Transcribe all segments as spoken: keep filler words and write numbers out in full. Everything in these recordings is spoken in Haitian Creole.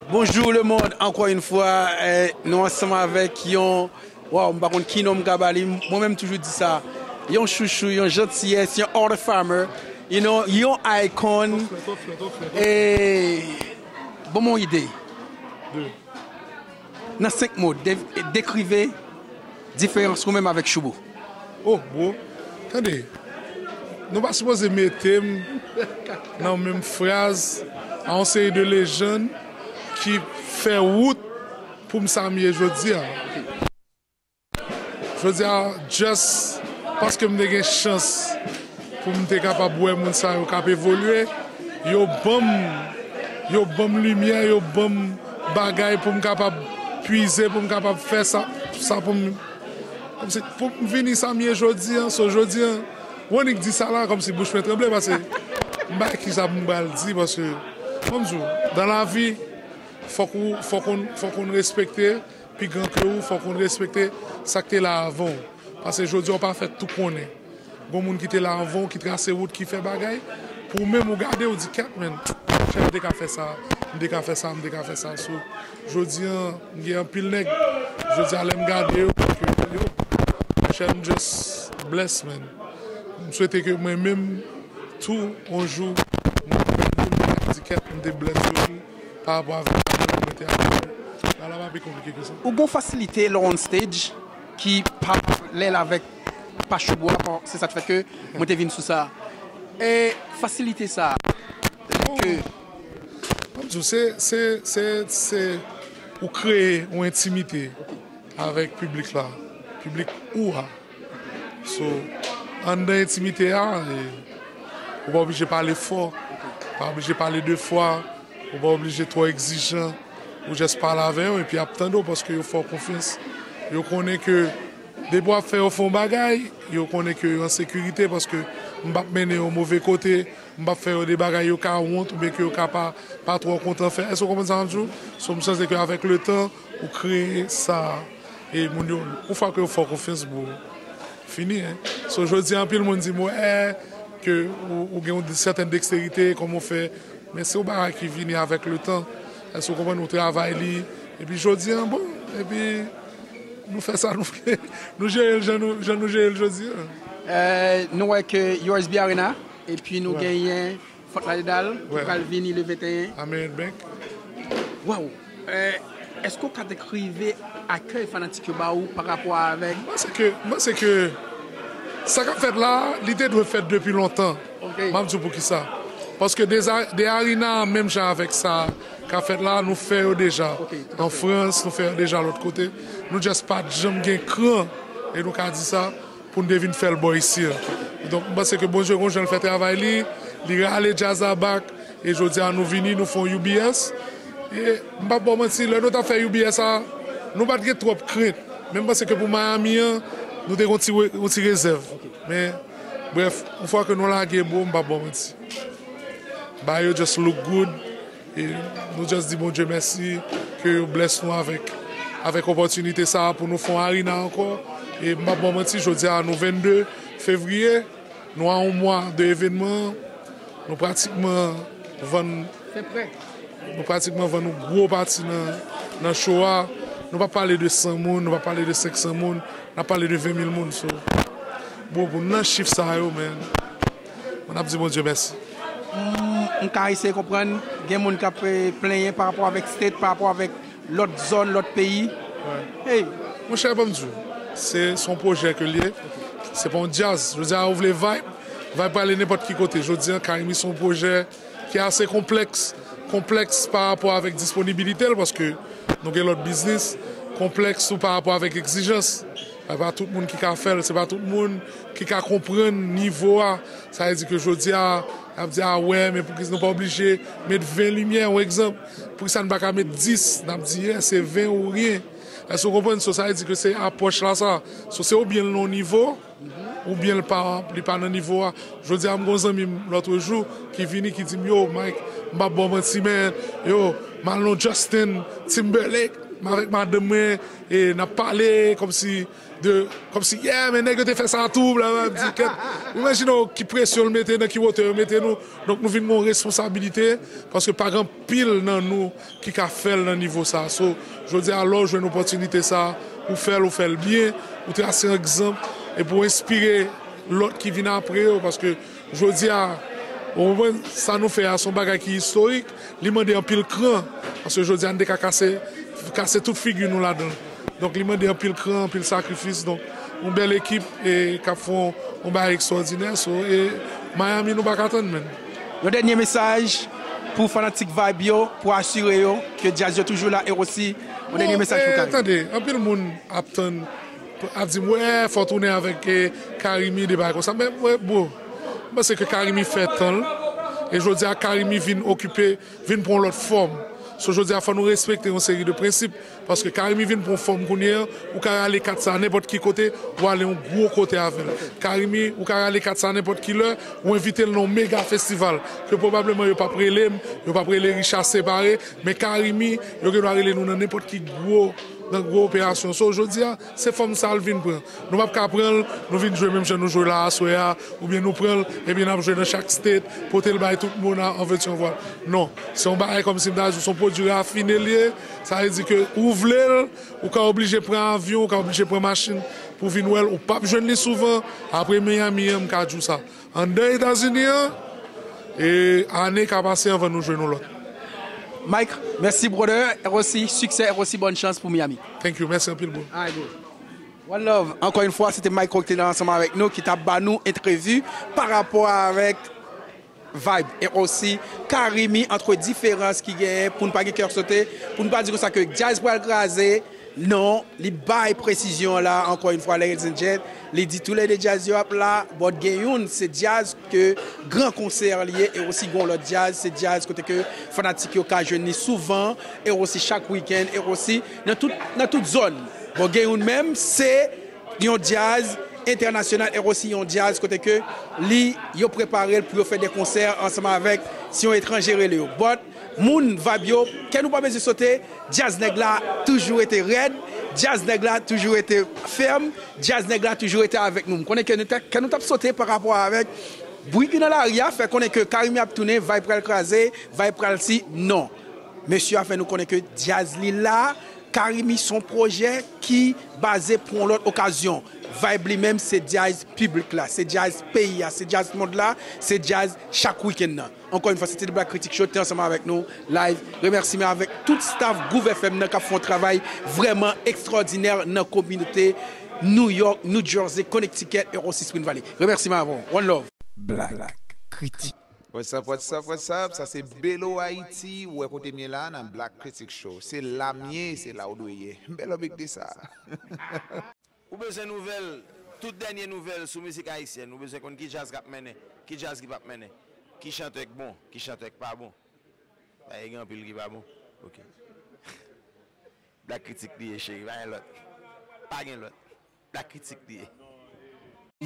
Bonjou lemonn, ankò yon fwa, eh, nou ansanm avèk yon, waw, m pa konn ki non m ka ba li, mwen menm toujou di sa, yon chouchou, yon jantiyès, yon heart of farmer, you know, yon icon. E, ban m yon ide. Nan senk mo, de- dekrive diferans ou menm avèk Shoubou. Oh, bro. Tande, nou pa sipoze mete m nan menm fraz a yon seri de lejann ki fè wout pou m sa m ye jodi a. Jodi a, just paske m te gen chans pou m te kapab wè moun sa yo k ap evolye, yo ban m, yo ban m limyè, yo ban m bagay pou m kapab pwize, pou m kapab fè sa, sa pou m, kòmsi, pou m vini sa m ye jodi a. So, jodi a, w annik di sa la, kòmsi bouch mwen tranble, paske m pa ki sa pou m pral di, paske, ban m di w, dans la vie, fòk ou, fòk ou, fòk ou respekte pi gran ke ou, fòk ou respekte sa k te la avan w. Paske jodi a, w pa fèt tou konnen. Gon moun ki te la anvan w, ki trase wout, ki fè bagay. Pou ou menm, ou gade, ou di, "Kèt, men, chè, m te ka fè sa, m te ka fè sa, m te ka fè sa." So, jodi a, m gen anpil nèg. Jodi a, lè m gade yo, yo, chè, m just bless, man. M swete ke mwen menm, tou, yon jou, m di, "Kèt, m te bless yo tou." Pa rapò avèk bagay mwen te ap fè. Bagay la pa pi konplike ke sa. Ou gon fasilite lè w on stage ki pa paralèl avèk pa Shoubou a, bon, se sa k fè ke mwen te vin sou sa. E fasilite sa, lè ke Ban m di w, se, se, se, se ou kreye yon entimite avèk piblik la, piblik ou a. So, anndan entimite a, e, ou pa oblije pale fò, ou pa oblije pale de fwa, ou pa oblije twò egzijan, ou just pale avè yo epi y ap tande w paske yo fè w konfyans. Yo konnen ke depi w ap fè yo fè yon bagay, yo konnen ke yo an sekirite paske m p ap mennen yo move kote, m p ap fè yo de bagay yo ka wont oubyen ke yo ka pa, pa twò kontan fè. Èske w konprann sa m ap di w? So, m santi ke avèk letan, ou kreye sa. E moun yo, yon fwa ke yo fè w konfyans, bro, fini, en. So, jodi a, anpil moun di m, wè, ke ou, ou gen yon sètèn deksterite, kòman w fè. Men se yon bagay ki vini avèk letan. Èske w konprann? Ou travay li. Epi jodi a, bon, epi nou fè sa nou vle. Nou jere l jan nou, jan nou jere l jodi a. Eh, nou wè ke U S B Arena, epi nou genyen Fort Lauderdale, ki pral vini le venteyen. American Bank. Waw! Eh, èske w ka dekrive akèy fanatik yo ba ou pa rapò avèk? M panse ke, m panse ke sa k ap fèt la, li te dwe fèt depi lontan. Ok. M ap di w poukisa. Paske de, de arena, menm jan avèk sa k ap fèt la, nou fè yo deja. Ok, tout à fait. An Frans, nou fè yo deja lòt kote. Nou just pa t janm gen kran, e nou ka di sa, pou n te vin fè l bò isi a. Donk, m panse ke Bondye gon jan l fè travay li, li rale djaz la back, e jodi a nou vini, nou fè yon U B S. E m p ap ba w manti, lè nou t ap fè U B S a, nou pa t gen twòp krent. Men m panse ke pou Miami an, nou te gen yon ti re-, yon ti rezèv. Men, brèf, yon fwa ke nou lage, bro, m p ap ba w manti. Bagay yo just look good. E nou just di Bondye mèsi ke yo bless nou avèk, avèk opòtinite sa a pou nou fè yon arena ankò. E m p ap ba w manti, jodi a nou vennde fevriye, nou a yon mwa de evènman, nou pratikman vann, nou pratikman vann yon gwo pati nan, nan show a. Nou p ap pale de san moun, nou p ap pale de senk san moun, n ap pale de ven mil moun. So, bro, pou n nan chif sa yo, man, mwen ap di Bondye mèsi. M, m ka eseye konprann, gen moun k ap, eh, plenyen pa rapò avèk state, pa rapò avèk lòt zòn, lòt peyi. Hey! Monchè, ban m di w, se, se yon pwojè ke l ye. Se pa yon djaz. Jodi a, ou vle vibe, vibe prale nenpòt ki kote. Jodi a, K M I se yon pwojè ki ase konplèks. Konplèks pa rapò avèk disponibilite l, paske nou gen lòt biznis. Konplèks tou pa rapò avèk egzijans. Se pa tout moun ki ka fè l, se pa tout moun ki ka konprann nivo a. Sa vle di ke jodi a, y ap di, "A wè, men poukisa nou pa oblije met ven limyè, yon egzanp? Poukisa n pa ka met dis?" N ap di, "Yeah, se ven ou ryen." Èske w konprann? So, sa vle di ke se apwòch la sa. So, se oubyen l nan yon nivo, oubyen l pa, li pa nan nivo a. Jodi a, m gon zanmi m lòt jou ki vini, ki di m, "Yo, Mike, m p ap ba w manti, men, yo, m al nan Justin Timberlake." M avèk madanm mwen, e n ap pale kòmsi de, kòmsi, yeah, men nèg yo te fè sa tou, bla, bla, m di, kèt. Imajine w ki presyon l mete, nan ki wotè yo mete nou. Donk, nou vin gen yon responsabilite, paske pa gen anpil nan nou ki ka fè l nan nivo sa. So, jodi a, lè w jwenn opòtinite sa, ou fè l, ou fè l byen, ou trase yon egzanp, epi w enspire lòt ki vin apre yo, paske jodi a, ou konprann, sa nou fè a, se yon bagay ki istorik, li mande anpil kran, paske jodi a, n te ka kase, kase tout figi nou ladan l. Donk, li mande anpil kran, anpil sakrifis. Donk, yon bèl ekip e k ap fè yon, yon bagay ekstwòdinè. So, e Miami, nou pa ka tann, menn. Yon dènye mesaj pou fanatik Vibe yo, pou asire yo ke djaz yo toujou la, e osi, yon dènye mesaj pou Carimi. Tande, anpil moun ap tann, ap di m, wè, fò w tounen avèk, e, Carimi, de bagay konsa. Men, mwen, bro, m panse ke Carimi fè tan l. E jodi a, Carimi vin okipe, vin pran yon lòt fòm. So, jodi a, fò nou respekte yon seri de prensip. Paske Carimi vin pran fòm kounye a, ou ka rale kat sa nenpòt ki kote, ou ale yon gwo kote avè l. Carimi, ou ka rale kat sa nenpòt ki lè, ou envite l nan yon mega festival, ke pwobableman yo p ap rele m, yo p ap rele Richard Separé, men Carimi, yo gen dwa rele nou nan nenpòt ki gwo, nan gwo operasyon. So, jodi a, se fòm sa l vin pran. Nou p ap ka pran l, nou vin jwe menm jan nou jwe la aswè a, oubyen nou pran l, epi n ap jwe nan chak state, pote l bay tout moun a, an veux-tu, en voilà. Non, se yon bagay kòmsi m ta di w, se yon pwodui rafine l ye, sa vle di ke ou vle l, ou ka oblije pran avyon, ou ka oblije pran machin pou vin wè l, ou p ap jwenn li souvan, apre Miami an, m ka di w sa. Anndan Etazini an, e ane ka pase anvan nou jwenn yon lòt. Mike, mèsi brother, e osi siksè, e osi bòn chans pou Miami. Thank you, mèsi anpil, bro. Alright, bro. One love. Ankò yon fwa, se te Mike Rock ki te la ansanm avèk nou, ki t ap ba nou entèvyou pa rapò avèk Vibe e osi Carimi, antre diferans ki genyen, pou n pa gen kè sote, pou n pa di konsa ke djaz pral kraze. Non, li bay presizyon la, ankò yon fwa, ladies and gent, li di toulède djaz yo ap la, but gen youn, se djaz ke gran konsè li ye, e osi gon lòt djaz, se djaz kote ke fanatik yo ka jwenn li souvan, e osi chak wikenn, e osi nan tout, nan tout zòn. Bon, gen youn menm, se yon djaz entènasyonal, e osi yon djaz kote ke li, yo prepare l pou yo fè de konsè ansanm avèk, si yon etranje rele yo. But, moun, Vibe yo, kè nou pa bezwen sote, djaz nèg la toujou rete rèd, djaz nèg la toujou rete fèm, djaz nèg la toujou rete avèk nou. M konnen ke nou te, kè nou t ap sote pa rapò avèk bri ki nan lari a, fè konnen ke Carimi ap tounen, Vibe pral kraze, Vibe pral si, non. Mesye a fè nou konnen ke djaz li la, Carimi se yon pwojè ki baze pou yon lòt okazyon. Vibe li menm, se djaz piblik la, se djaz peyi a, se djaz mond la, se djaz chak wikenn nan. Ankò yon fwa, se te The Black Critic Show, te ansanm avèk nou, live. Remèsiman avèk tout staff Groove F M nan k ap fè yon travay vrèman ekstwòdinè nan kominote New York, New Jersey, Connecticut e osi Spring Valley. Remèsiman avè w. One love. Black Critic. What's up, what's up, what's up? Sa se Belo Haiti, ou wè kote m ye la, nan Black Critic Show. Se la m ye, se la w dwe ye. M bèl obik de sa. Ou bezwen nouvèl, tout dènye nouvèl sou mizik ayisyèn, ou bezwen konn ki djaz k ap mennen, ki djaz ki p ap mennen, ki chantè k bon, ki chantè k pa bon. Paske gen anpil ki pa bon. Ok. Black Critic li ye, cheri, pa gen lòt. Pa gen lòt. Black Critic li ye.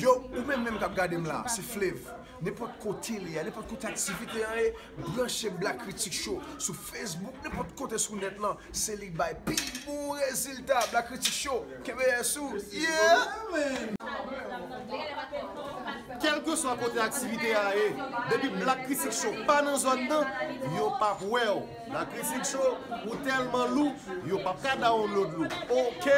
Yo, ou menm menm k ap gade m la, se Flav. Nenpòt kote li ye, nenpòt kote aktivite an ye, branche Black Critic Show sou Facebook, nenpòt kote sou nèt lan, se li k bay pi bon rezilta. Black Critic Show, kenbe yès ou. Yeah! Kèlkeswa kote aktivite a ye, depi Black Critic Show pa nan zòn nan, yo p ap wè w. Black Critic Show, ou tèlman lou, yo p ap ka download ou. Ok?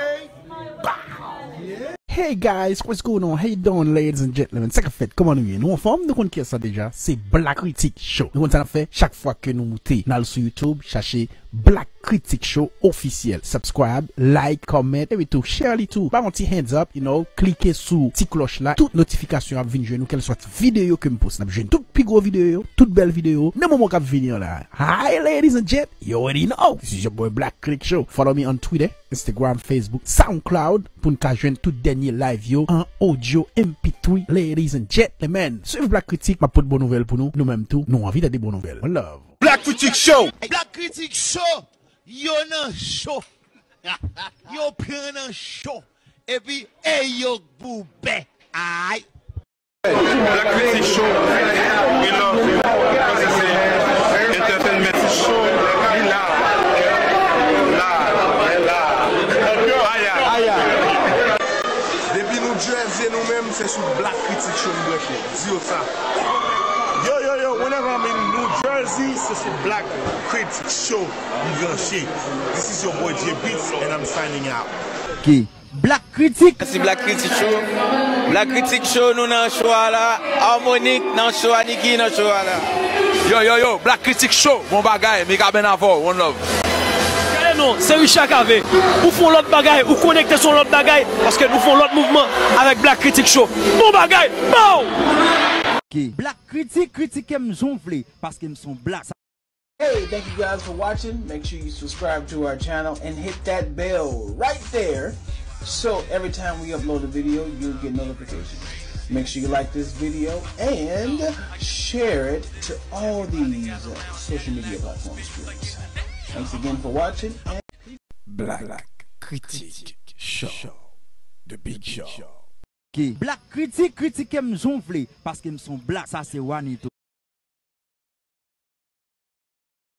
Bow! Hey guys, what's going on? How you doing, ladies and gentlemen? Sa k ap fèt? Kòman nou ye? Nou anfòm? Nou konn kiyès sa deja? Se Black Critic Show. Nou konn sa n ap fè? Chak fwa ke nou moute, n al sou YouTube, chache Black Critic Show Officiel. Subscribe, like, comment, epi tou, share li tou. Ba yon ti hands up, you know, klike sou ti klòch la. Tout notifikasyon ap vin jwenn nou, kèlswa videyo ke m poste. N ap jwenn tout pi gwo videyo yo, tout bèl videyo, nan moman k ap vini an la. Hi, ladies and gent, you already know. This is your boy Black Critic Show. Follow me on Twitter, Instagram, Facebook, SoundCloud, pou n ka jwenn tout dènye live yo an audio M P three, ladies and gentlemen. Swiv Black Critic, m ap pote bon nouvèl pou nou. Nou menm tou, nou anvi tande bon nouvèl. One love. Black Critic Show. Black Critic Show. Yo nan cho. Yo pran nan cho. Epi, e yo boubè. Ay. Black Critic Show, we love you. Paske se entertainment show, li la. La, la. Se sou Black Critic Show m branche. Di yo sa. Yo, yo, yo, whenever I'm in New Jersey, se sou Black Critic Show m branche. This is your boy J Beats and I'm signing out. Ok. Black Critic. Mèsi Black Critic Show. Black Critic Show, nou nan show a la. Harmonic nan show a, Nicky nan show a la. Yo, yo, yo, Black Critic Show, bon bagay, Mikaben avè w, one love. Gade non, se Richard Cavé. Ou fè yon lòt bagay, ou konekte sou yon lòt bagay, paske nou fè yon lòt mouvman avèk Black Critic Show. Bon bagay, pow! Ok. Black Critic, kritike m jan w vle, paske m se yon black. Hey, thank you guys for watching. Make sure you subscribe to our channel and hit that bell right there so every time we upload a video, you'll get notifications. Make sure you like this video and share it to all these uh, social media platforms, please. Thanks again for watching. And Black Critic Show. The Big Show. Ok. Black Critic, kritike m jan w vle, paske m se yon black, sa se Juanito.